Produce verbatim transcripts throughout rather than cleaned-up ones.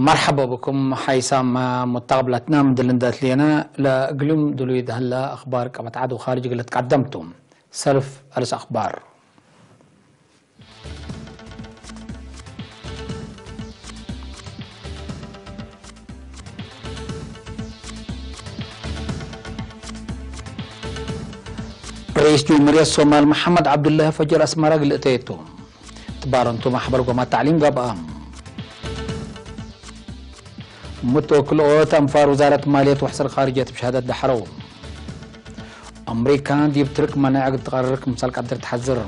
መርሐበ ብኩም ሓይሳም ሙተቅብለትና፣ ምድል እንዴ አትሌነ ለእግልም ድሉይ ደህለ አኽባር ቀበት ዐድ ወኻርጅ እግል ልትቀደም ቱ። ሰልፍ አርስ አኽባር። ርኢስ ጅምሁርየት ሶማል መሐመድ ዐብዱላሂ ፈጅር አስመረ እግል እተየቱ። እት ባረንቱ ማሕበር ጎማት ተዕሊም ገብአ። ሙተወክልኦት አንፋር ውዛረት ማልየት ወሕስር ኻርጅየት ብሸሃደት ደሐረው። አምሪካ ዲብ ትርክ መናዕ እግል ትቀርር ክምሰል ቀድር ተሐዝር።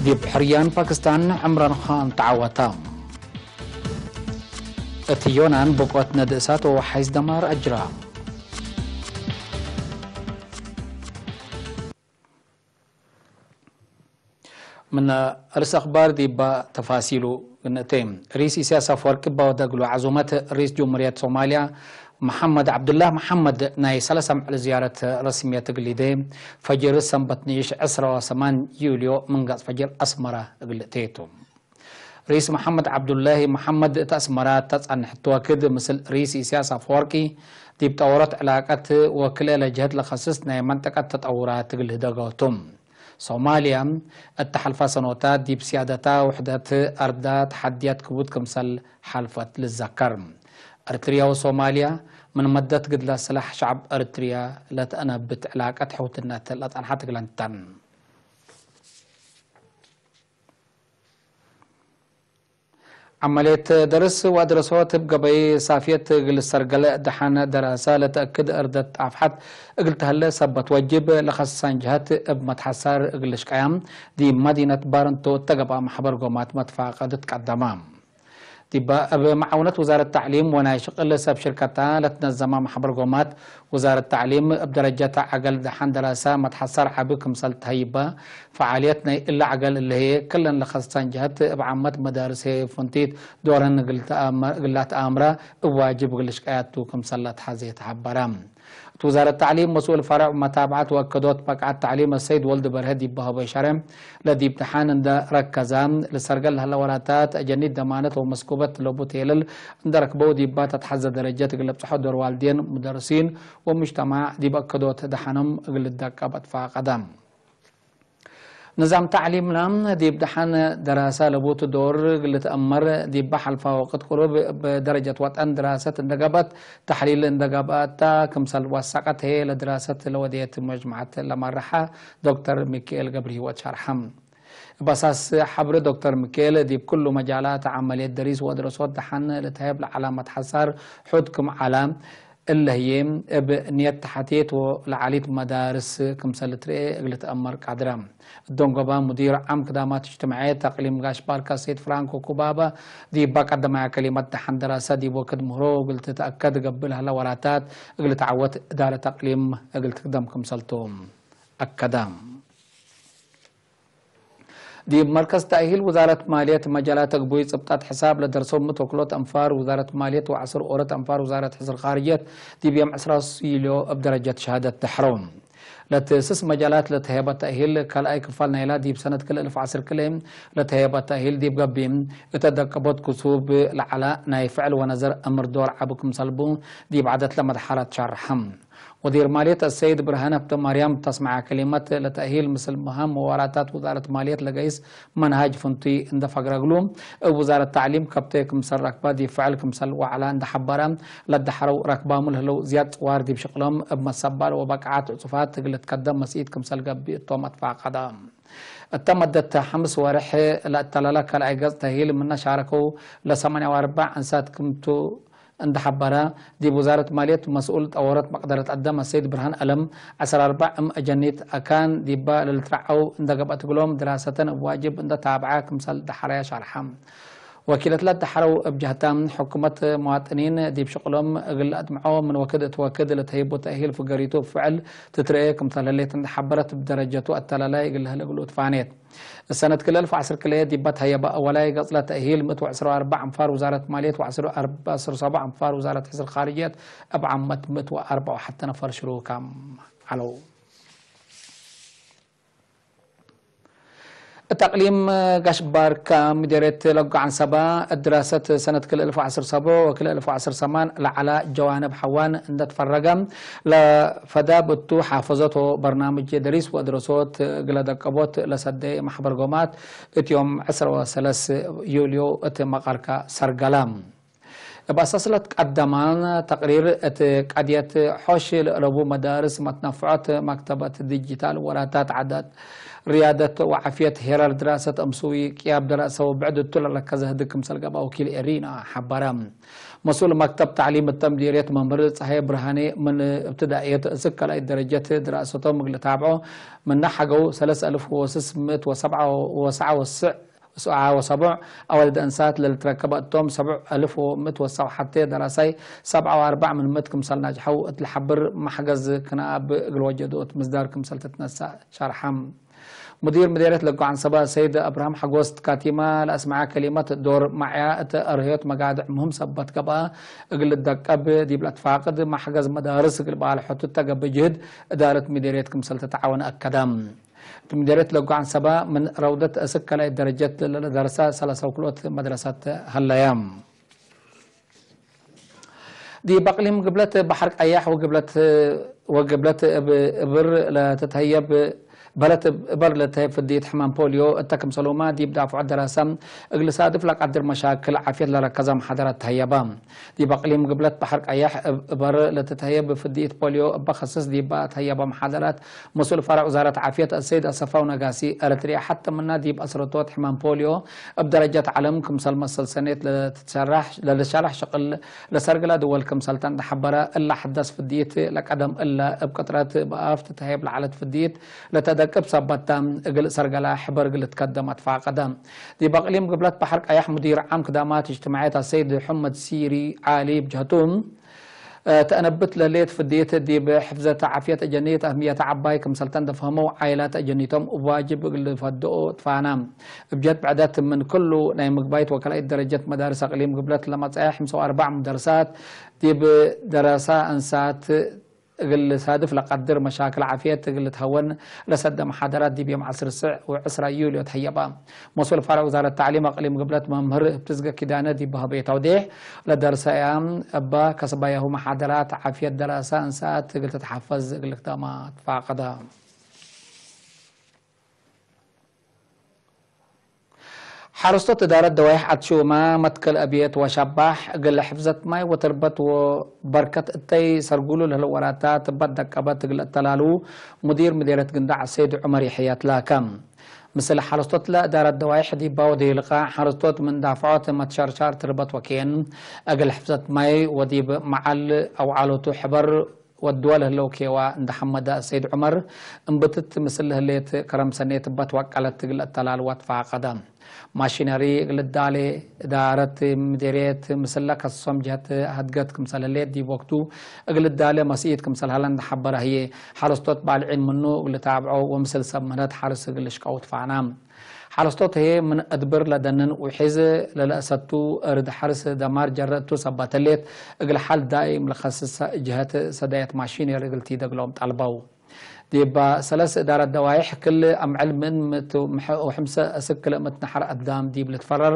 ዲብ ሕርያን ፓክስታን ዕምራን ኻን ተዓወተ። እት ዮናን ብቆት ነድእሳት ወወሓይስ ደማር አጅራ። ምን አርስ አኽባር ዲባ ተፋሲሉ ግንእቴ። ርኢስ ኢሳያስ አፈወርቂ እበ ወደ እግሉ ዐዙመት ርኢስ ጅምሁርየት ሶማልያ መሐመድ ዐብዱላህ መሐመድ ናይ ሰለሰ ምዕል ዝያረት ረስምየት እግል ሊዴ፣ ፈጅር ሰንበት ንኢሽ ዕስራ ወሰማን ዩልዮ ምን ገጽ ፈጅር አስመረ እግል እቴቱ። ርኢስ መሐመድ ዐብዱላሂ መሐመድ እት አስመረ እተ ጸንሕት ወክድ፣ ምስል ርኢስ ኢሳያስ አፈወርቂ ዲብ ጠወሮት ዕላቀት ወክልኤ ለጀህት ለከስስ ናይ መንጠቀት ተጠውራት እግል ህደገው ቱ። ሶማልያ እተ ሐልፈ ሰኖታት ዲብ ስያደታ ውሕደት አርዳ ተሐድያት ክቡድ ክምሰል ሐልፈት ልዘከር። እርትርያ ወሶማልያ ምን መደት ግድለ ስላሕ ሸዕብ እርትርያ ለተአነብት ዕላቀት ሕውትነት ለጸንሐት እግለን ተ። ዐመልየት ደርስ ወአድረሶት እብ ገበይ ሳፍየት እግል ሰርገለ ደሐን ደራሰ ለተአክድ እርደት አፍሐት እግል ተህለ ሰበት ወጅብ ለከሳን ጀሀት እብ መትሐሳር እግል ልሽቀያ ዲብ መዲነት ባረንቶ እተ ገብአ መሕበር ጎማት መትፋቀድ ትቀደመ። ዲበ እብ መዓውነት ውዛረት ተዕሊም ወናይ ሽቅል ሰብ ሽርከታ ለትነዘመ መሕበር ጎማት ውዛረት ተዕሊም እብ ደረጀት ዐገል ደሐን ደራሰ መትሐሳር ዐቢ ክምሰል ተሀይበ፣ ፈዓልየት ናይ እለ ዐገል እለ ህዬ፣ ክለን ለከሳን ጀሀት እብ ዓመት መዳርስ ህዬ ፍንቲት ዶረን እግል ለትአምረ እብ ዋጅብ እግል ልሽቀያቱ ክምሰል ለትሐዜ ተሐበረ። እት ውዛረት ተዕሊም መስኡል ፈርዕ መታብዐት ወአከዶት በቅዐት ተዕሊም አሰይድ ወልድ በርሀ ዲብ ሀበ ሸሬ፣ ለዲብ ደሐን እንደ ረከዘ፣ ልሰርገል ለህለ ወላታት አጀኒት ደማነት ወመስኩበት ለቡ ቴለል እንደ ረክበው ዲባ ተትሐዘ ደረጀት እግል ለብጽሖ ዶር ዋልዴን፣ ሙደርሲን ወሙጅተማዕ ዲብ አከዶት ደሐኖም እግል ልደቀብ አትፋቀደ። ንዛም ተዕሊምና ዲብ ደሐን ደራሰ ለቡቱ ዶር እግል ልትአመር፣ ዲበ ሐልፋ ወቅት ቅሩብ እብ ደረጀት ወጠን ድራሰት እንደ ገብአት፣ ተሕሊል እንደ ገብአት ተ፣ ክምሰል ወሰቀት ህዬ ለድራሰት ለወደየት መጅመዐት ለመርሐ ዶክተር ሚካኤል ገብረሂወት ሸርሐ። እብ አሳስ ሐብር ዶክተር ሚካኤል፣ ዲብ ክሉ መጃላት ዐመልየት ደሪስ ወድረሶት ደሐን ልትሀየብ ለዐለ መትሐሳር ሑድ ክም ዐለ፣ እለ ህዬ እብ ንየት ተሐቴት ወለዐሊት መዳርስ ክምሰል ልትርኤ እግል ልትአመር ቃድረ። እዶንጎበ ሙዲር ዓም ክዳማት እጅትማዕየት አቅሊም ጋሽ ባርካ ሰይድ ፍራንኮ ኩባበ ዲባ ቀደማያ ከሊመት ደሐን ደራሰ ዲብ ወክድ ምህሮ እግል ትትአከድ ገብእ ለህለ ወላታት እግል ልትዐወት እዳረት አቅሊም እግል ትክደም ክምሰልቱ አከደ። ዲብ መርከዝ ተእሂል ውዛረት ማልየት መጃላት አግቡይ ጽብጣት ሕሳብ ለደርሶም ምትወክሎት አንፋር ውዛረት ማልየት ወዐስር ኦሮት አንፋር ውዛረት ሕስር ኻርጅየት ዲብ ዮም ዕስራ ዩልዮ እብ ደረጀት ሸሃደት ደሐረው። ለትስስ መጃላት ለተሀየበ ተእሂል ካልኣይ ክፋል ናይላ ዲብ ሰነት ክልኤ እልፍ ዐስር ክልኤ ለተሀየበ ተእሂል ዲብ ገብእ እተ ደቀቦት ክሱብ ለዐለ ናይ ፍዕል ወነዘር እምር ዶር ዐቢ ክምሰል ቡ ዲብ ዐደት ለመድሐራት ሸርሐ። ወዲር ማልየት አሰይድ ብርሃነ ሀብተማርያም እብ ተስመዐ ከሊመት፣ ለተእሂል ምስል መሃም ወዋላታት ውዛረት ማልየት ለገይስ መንሃጅ ፍንቱይ እንደ ፈግረ እግሉ፣ እብ ውዛረት ተዕሊም ከብቴ ክምሰል ረክበ ዲብ ፍዕል ክምሰል ወዐለ እንደ ሐበረ፣ ለደሐረው ረክባሙ ለህለው ዝያድ ጽዋር ዲብ ሽቅሎም እብ መሰባል ወበቃዐት ዕጹፋት እግል ልትከደም መስኢት ክምሰል ገብእ እቶም አትፋቀደ። እተ መደት ሐምስ ወርሕ ለአተላለ ካልኣይ ገጽ ተእሂል ምነ ሻረከው ለሰማንያ ወአርበዕ አንሳት ክምቱ እንደ ሐበረ፣ ዲብ ውዛረት ማልየት መስኡል ጠወሮት መቅደረት አደም አሰይድ ብርሃን አለም፣ ዐስር አርበዕ እም አጀኒት አካን ዲባ ለልትረዐው እንደ ገብአት እግሎም፣ ድራሰተን እብ ዋጅብ እንደ ታብዐ ክምሰል ደሐረየ ሸርሐ። ወኪለት ለደሐረው እብ ጀህታም፣ ሕኩመት መዋጥኒን ዲብ ሽቅሎም እግል ለአድምዖ ምን ወክድ እት ወክድ ለተህይቡ ተእሂል ፍገሪቱ እብ ፍዕል ትትርኤ ክምሰል ህሌት እንደ ሐበረት፣ እብ ደረጀቱ አተላላይ እግል ለህለ እግሉ ትፋኔት። ሰነት ክልኤ እልፍ ወዐስር ክልኤ ዲብ ተሀየበ አወላይ ገጽ ለተእሂል፣ ምእት ወዕስር ወአርበዕ አንፋር ውዛረት ማልየት ወዐስር ወአርበዕ፣ ዐስር ወሰብዕ አንፋር ውዛረት ሕስር ኻርጅየት፣ እብ ዓመት ምእት ወአርበዕ ወሐተ ነፈር ሽሩካም ዐለው። እት አቅሊም ጋሽ ባርካ ምዴርየት ለጎ ዐንሰባ፣ እት ድራሰት ሰነት ክልኤ እልፍ ወዐስር ሰብዑ ወክልኤ እልፍ ወዐስር ሰማን ለዐላ ጀዋንብ ሐዋን እንደ ትፈረገ፣ ለፈዳብ እቱ ሓፈዞት ወበርናምጅ ደሪስ ወአድረሶት እግለ ደቀቦት ለሰደየ መሕበር ጎማት፣ እት ዮም ዕስራ ወሰለስ ዩልዮ እት መቃርካ ሰርገላ። እብ አሳስለት ቀደማን ተቅሪር እት ቀድየት ሖሽ ለአለቡ መዳርስ መትነፍዖት መክተበት ዲጂታል ወራታት ዓዳት ርያደት ወዓፍየት ሄራር ድራሰት እምስዊ ቅያብ ደራሰ ወብዕድ እቱ ለረከዘ ህድግ ክምሰል ገብአ ወኪል ኤሪና ሐበረ። መስኡል መክተብ ተዕሊም እተ ምዲርየት መምህር ጸሃየ ብርሃኔ ምን እብትዳእየት እስክ ካልኣይት ደረጀት ድራሰቶም እግል ታብዖ ምነ ሐገው ሰለስ አልፍ ወስስ ምእት ወሰብዓ ወሰዓ ወስዕ ሰብዓ ወሰቡዕ አዋልድ አንሳት ለልትረከበ እቶም፣ ሰቡዕ አልፍ ወምእት ወሰብዓ ሐቴ ደራሳይ ሰብዓ ወአርበዕ ምን ምእት ክምሰል ናጅሐው እት ለሐብር፣ መሕገዝ ክናብ እግል ወጀዱ እት ምስዳር ክምሰል ትትነሰእ ሸርሐ። ሙዲር ምዴርየት ለጎ ዐንሰባ ሰይድ አብርሃም ሐጎስ ካቲማ ለአስመዐ ከሊመት፣ ዶር መዕያ እት አርህዮት መጋድዕ ምህም ሰበት ገብአ እግል ልደቀብ ዲብ ለአትፋቅድ፣ መሕገዝ መዳርስ እግል በአል ሐቱ እተ ገብእ ጅህድ እዳረት ምዴርየት ክምሰል ትትዓወን አከደ። እት ምዴርየት ለጎ ዐንሰባ ምን ረውደት እስክ ካልኣይት ደረጀት ለለደርሰ ሰለሰ ወክልኦት መድረሰት ሀለየ። ዲብ አቅሊም ግብለት በሐር ቀያሕ ወግብለት፣ ወግብለት እብ እብር ለትትሀየብ፣ በለት እብ እበር ለትትሀየብ ፍድይት ሕማም ፖልዮ እተ ክምሰሉመ ዲብ ዳፍዖት ደራሰ እግል ሳድፍ ለቀድር መሻክል ዓፍየት ለረከዘ መሓደራት ተሀየበ። ዲብ አቅሊም ግብለት በሐር ቀያሕ እብ እበር ለትትሀየብ ፍድይት ፖልዮ እበ ከስስ ዲብ ተሀየበ መሓደራት፣ መስኡል ፈረዕ ውዛረት ዓፍየት አሰይድ አሰፋው ነጋሲ፣ ኤረትርየ ሐተ ምና ዲብ አስረቶት ሕማም ፖልዮ እብ ደረጀት ዐለም ክምሰል መሰል ሰኔት ለትትሸረሕ፣ ለልትሸረሕ ሸቅል ለሰርግላ ድወል ክምሰልተ እንደ ሐበረ፣ እለ ሐዳስ ፍድይት ለቀደም እለ እብ ቅጥረት በአፍ ትትሀየብ ለዐለት ፍድይት ለተደቅብ ሰበት ተ፣ እግል ሰርገላ ሕበር እግል ልትከደም አትፋቀደ። ዲብ አቅሊም ግብለት በሐር ቀያሕ ሙዲር ዓም ክዳማት እጅትማዕየት አሰይድ ሑመድ ሲሪ ዓሊ እብ ጀህቱ፣ ተአነብት ለህሌት ፍድየት ዲብ ሕፍዘት ዓፍየት አጀኒት አህምየተ ዐባይ ክምሰልተ እንደ ፈህመው፣ ዓይላት አጀኒቶም እብ ዋጅብ እግል ልፈድኦ ትፋና። እብ ጀህት ብዕደት ምን ክሉ ናይ ምግባይት ወከላይት ደረጀት መዳርስ አቅሊም ግብለት ለመጽአየ ሐምሳ ወአርበዕ ሙደርሳት ዲብ ደረሳ አንሳት እግል ሳድፍ ለቀድር መሻክል ዓፍየት እግል ልትሀወን ለሰደ መሓደራት ዲብ ዮም ዐስር ስዕ ወዕስራ ዩልዮ ተሀየበ። መስኡል ፈረዕ ውዛረት ተዕሊም አቅሊም ግብለት መምህር እብትዝገ ኪዳነ ዲብ ሀቤ ተውዴሕ ለደርሰያ እበ፣ ከስባያሁ መሓደራት ዓፍየት ደራሰ እንሰአት እግል ትትሐፈዝ እግል ልክደማ ትፋቀደ። ሐረስቶት እዳረት ደዋይሕ አትሹመ መትከል አብየት ወሸባሕ እግል ሕፍዘት ማይ ወትርበት ወበርከት እተይ ሰርጉሉ ለህለ ወራታት እበ ደቀበት እግል እተላሉ ሙዲር ምዴርየት ግንዳዕ ሰይድ ዑመር የሕየ ትላከ። ምስል ሐረስቶት ለእዳረት ደዋይሕ ዲባ ወደዩ ልቃሕ ሐረስቶት ምን ዳፍዖት መትሸርሻር ትርበት ወኬን እግል ሕፍዘት ማይ ወዲብ መዓል አውዓሎቱ ሕበር ወድወ ለህለው ኬዋ እንደ ሐመደ ሰይድ ዑመር፣ እምብትት ምስል ለህሌት ከረም ሰኔት እበ ትወቀለት እግል እተላልወ ትፋቀደ። ማሺነሪ እግል ዳሌ፣ እዳረት ምዴርየት ምስለ ከስሶም ጀህት ሀድገት ክምሰል ህሌት ዲብ ወቅቱ እግል ዳሌ መስኢት ክምሰል ሀለ እንደ ሐበረ ህዬ፣ ሐረስቶት ባልዒን ምኑ እግል ልታብዖ ወምስል ሰብ ምህነት ሐርስ እግል ልሽቀው ትፋና። ሐረስቶት ህዬ ምን እድብር ለደንን ውሒዝ ለለአሰቱ እርድ ሐርስ ደማር ጀረ እቱ ሰበት ህሌት፣ እግል ሐል ዳኢም ለከስሰ ጅሀት ሰዳየት ማሺን እግል ቲደግሎም ጠልበው። ዲብ ሰለስ እዳረት ደዋይሕ ክል አምዕል ምን ምእት ወሕምሰ እስክ ክልእ ምእት ነሐር አዳም ዲብ ልትፈረር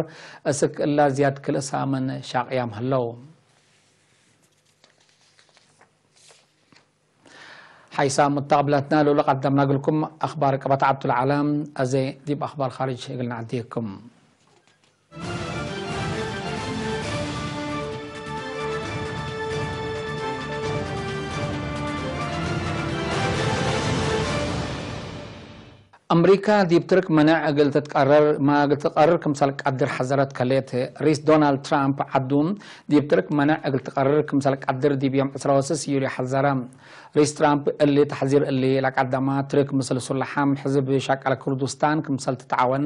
እስክ እላ ዝያድ ክልእ ሳምን ሻቅያም ህለው። ሓይሳም መተቅብላትና ሉለ ቀደምና እግልኩም አኽባር ቀበት ዐብዱልዓለም አዜ ዲብ አኽባር ካርጅ እግል ነዐድየኩም። አምሪካ ዲብ ትርክ መነዕ እግል ትትቀረር፣ ማ እግል ትትቀርር ክምሰል ቀድር ሐዘረት ከሌት። ሪስ ዶናልድ ትራምፕ ዐዱ ዲብ ትርክ መነዕ እግል ትትቀርር ክምሰል ቀድር ዲብ ዮም ዕስራ ወስስ ዩልዮ ሐዘረ። ሪስ ትራምፕ እሊ ተሕዚር እሊ ለቀደማ፣ ትርክ ምስል ሱለሓም ሕዝብ ሸቀለ ክርዱስታን ክምሰል ትትዓወን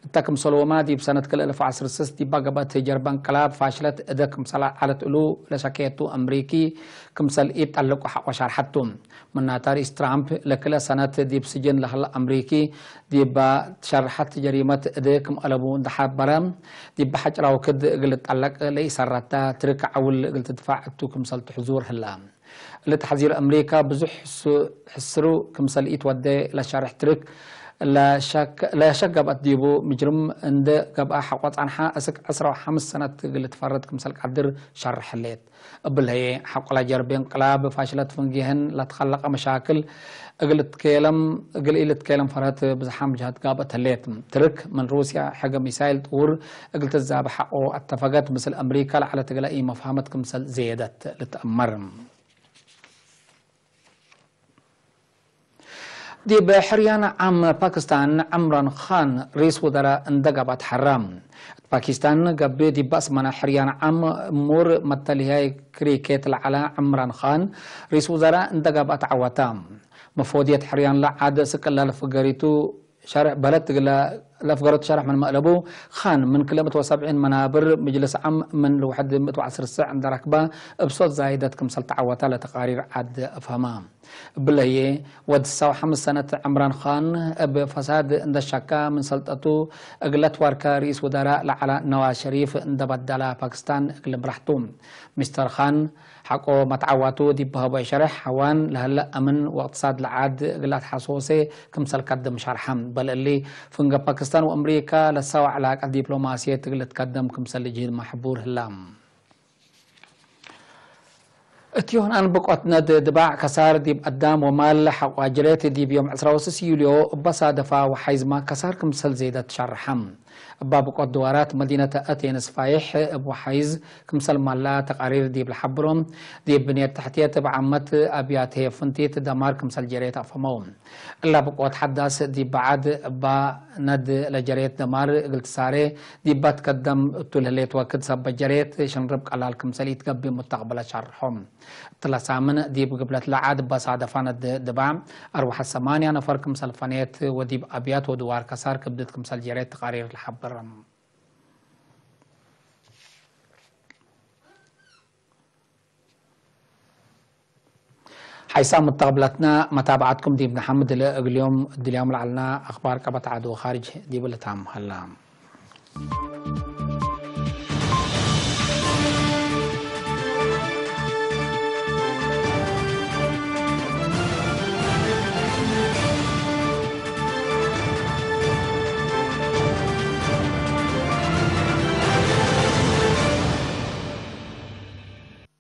እተ ክምሰልወማ ዲብ ሰነት ክልኤ እልፍ ወዐስር ስስ ዲባ ገብአት ጀርበ እንቅላብ ፋሽለት እደ ክምሰል ዐለት እሉ ለሸኬቱ አምሪኪ ክምሰል ኢጠልቁ ሐቆ ሻርሐቱ። ምናተ ሪስ ትራምፕ ለክለ ሰነት ዲብ ስጅን ለህለ አምሪኪ ዲባ ትሸርሐት ጀሪመት እዴ ክም አለቡ እንደ ሐበረ፣ ዲብ ሐጭራው ክድ እግል ልጠለቅ ለኢሰረተ ትርክ ዐውል እግል ትድፋዕ እቱ ክምሰል ትሕዙር ህለ። እሊ ተሕዚር አምሪካ ብዙሕ ሕሱ-፣ ሕስሩ ክምሰል ኢትወዴ ለሸርሕ ትርክ፣ ለሸክ-፣ ለሸገብአት ዲቡ ምጅርም እንደ ገብአ ሐቆ ጸንሐ እስክ ዕስራ ወሐምስ ሰነት እግል ልትፈረድ ክምሰል ቀድር ሸርሕ ህሌት። እብለ ህዬ፣ ሐቆ ለጀርቤ እንቅላብ ፋሽለት ፍንጌህን ለትከለቀ መሻክል እግል ልትኬለም፣ እግል ኢልትኬለም ፈርሀት ብዝሓም ጀሀት ጋብአት ህሌት። ትርክ ምን ሩስያ ሕገ ሚሳይል ጥውር እግል ትዛበ ሐቆ አተፈገት፣ ምስል አምሪካ ለዐለት እግለ ኢመፍሀመት ክምሰል ዘየደት ልትአመር። ዲብ ሕርያን ዓም ፓኪስታን፣ ዕምራን ኻን ሪስ ውዘራ እንደ ገብአት ሐራ። እት ፓኪስታን ገብእ ዲብ በአስመነ ሕርያን ዓም እሙር መተልህያይ ክሪኬት ለዐለ ዕምራን ኻን፣ ሪስ ውዘራ እንደ ገብአት ዐወተ። መፎድየት ሕርያን ለዐድ ስቅለ ለፍገሪቱ ሸርሕ በለት እግለ ለፍገረቱ ሸርሕ ምንመ አለቡ፣ ኻን ምን ክልኤ ምእት ወሰብዒን መናብር ምጅልስ ዓም ምን ለውሕድ ምእት ወዐስር ስዕ እንደ ረክበ፣ እብ ሶት ዛይደት ክምሰል ተዐወተ ለተቃሪር ዐድ አፍሀመ። እብለ ህዬ፣ ወድ ስሳ ወሐምስ ሰነት ዕምራን ኻን እብ ፈሳድ እንደ ሸካ ምን ሰልጠቱ እግለ ትዋርከ ርኢስ ውዘራእ ለዐለ ነዋዝ ሸሪፍ እንደ በደለ ፓኪስታን እግል ምራሕቱ። ሚስተር ኻን ሐቆ መትዓዋቱ ዲብ ሀቦ ሸሬሕ ሐዋን ለህለ አምን ወእቅትሳድ ለዐድ እግል አትሐሶሴ ክምሰል ከድም ሸርሐ። በል እሊ፣ ፍንገ ፓኪስታን ወአምሪካ ለሳወ ዕላቀት ዲፕሎማስየት እግል ልትከደም ክምሰል ልጅህድ መሕቡር ህላ። እት ዮናን ብቆት ነድ ድባዕ ከሳር ዲብ አዳም ወማል ሐቆ ጅሬት ዲብ ዮም ዕስራ ወስስ ዩልዮ እበ ሳደፋ ወሐይዝመ ከሳር ክምሰል ዜደት ሸርሐ። እባ ብቆት ድዋራት መዲነት አቴንስ ፋይሕ እብ ወሐይዝ ክምሰል ማላ ተቃሪር ዲብ ለሐብሮ፣ ዲብ ብንየት ተሕትየት እብ ዓመት አብያት ህዬ ፍንቲት ደማር ክምሰል ጀሬት አፈመው። እላ ብቆት ሐዳስ ዲብ በዐድ እባ ነድ ለጀሬት ደማር እግል ትሳሬ፣ ዲባ ትከደም እቱ ለህሌት ወክድ ሰበት ጀሬት ሸንርብ ቀላል ክምሰል ኢትገብእ ሙስተቅበለ ሻርሖም። እትለ ሳምን ዲብ ግብለት ለዐድ እበ ሳደፋ ነድ ድባዕ አርወሐት ሰማንያ ነፈር ክምሰል ፈኔት ወዲብ አብያት ወድዋር ከሳር ክብድት ክምሰል ጀሬት ተቃሪር ለሐብር። ሐይሳም ሙተቅብለትነ መታብዐትኩም ዲብ ነሐምድ እለ እግል ዮም እድልዮም ለዐልና አክባር ቀበት ዐዱ ወካርጅ ዲብ ልታም ሀላ።